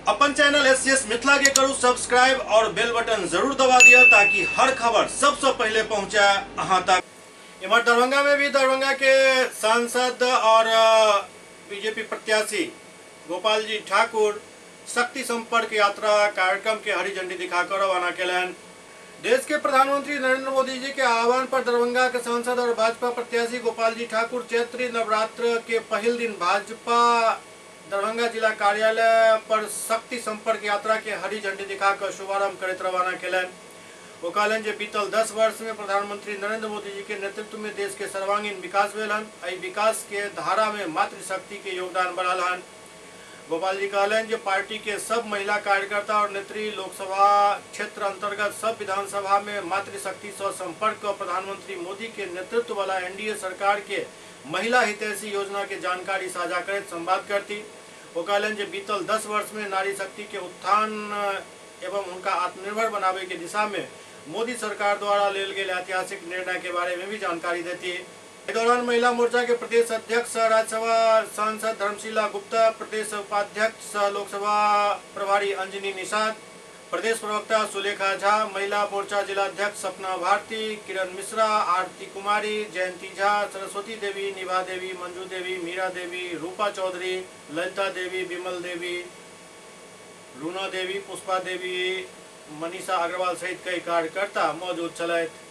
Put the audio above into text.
अपन channel SCS Mithila के करू सब्सक्राइब और बेल बटन जरूर दबा दिया ताकि हर खबर सबसे पहले पहुंचे अहां तक। इमहर दरभंगा में भी दरभंगा के सांसद और बीजेपी प्रत्याशी गोपाल जी ठाकुर शक्ति संपर्क यात्रा कार्यक्रम के हरी झंडी दिखाकर रवाना केलनि। देश के प्रधानमंत्री नरेंद्र मोदी जी के आह्वान पर दरभंगा के सांसद और भाजपा प्रत्याशी गोपाल जी ठाकुर चैत्री नवरात्र के पहिल दिन भाजपा दरभंगा जिला कार्यालय पर शक्ति संपर्क यात्रा के हरी झंडी दिखाकर शुभारंभ करैत रवाना केलनि। ओ कहलनि जे बीतल 10 वर्ष में प्रधानमंत्री नरेंद्र मोदी जी के नेतृत्व में देश के सर्वांगीण विकास भेल हन। एहि विकास के धारा में मातृशक्ति के योगदान बढ़ल हन। गोपाल जी कहलनि जे पार्टी के सब महिला कार्यकर्ता और नेत्री लोकसभा क्षेत्र अंतर्गत सब विधानसभा में मातृशक्ति से संपर्क क प्रधानमंत्री मोदी के नेतृत्व वाला एनडीए सरकार के महिला हितैषी योजना के जानकारी साझा करैत संवाद करती। ओ कहलनि जे बीतल 10 वर्ष में नारी शक्ति के उत्थान एवं उनका आत्मनिर्भर बनावे के दिशा में मोदी सरकार द्वारा लेल गेल ऐतिहासिक निर्णय के बारे में भी जानकारी देती। एहि दौरान महिला मोर्चा के प्रदेश अध्यक्ष सह राज्यसभा सांसद धर्मशीला गुप्ता, प्रदेश उपाध्यक्ष सह लोकसभा प्रभारी अंजनी निषाद, प्रदेश प्रवक्ता सुलेखा झा, महिला मोर्चा जिलाध्यक्ष सपना भारती, किरण मिश्रा, आरती कुमारी, जयंती झा, सरस्वती देवी, निभा देवी, मंजू देवी, मीरा देवी, रूपा चौधरी, ललिता देवी, विमल देवी, रूना देवी, पुष्पा देवी, मनीषा अग्रवाल सहित कई कार्यकर्ता मौजूद छलथि।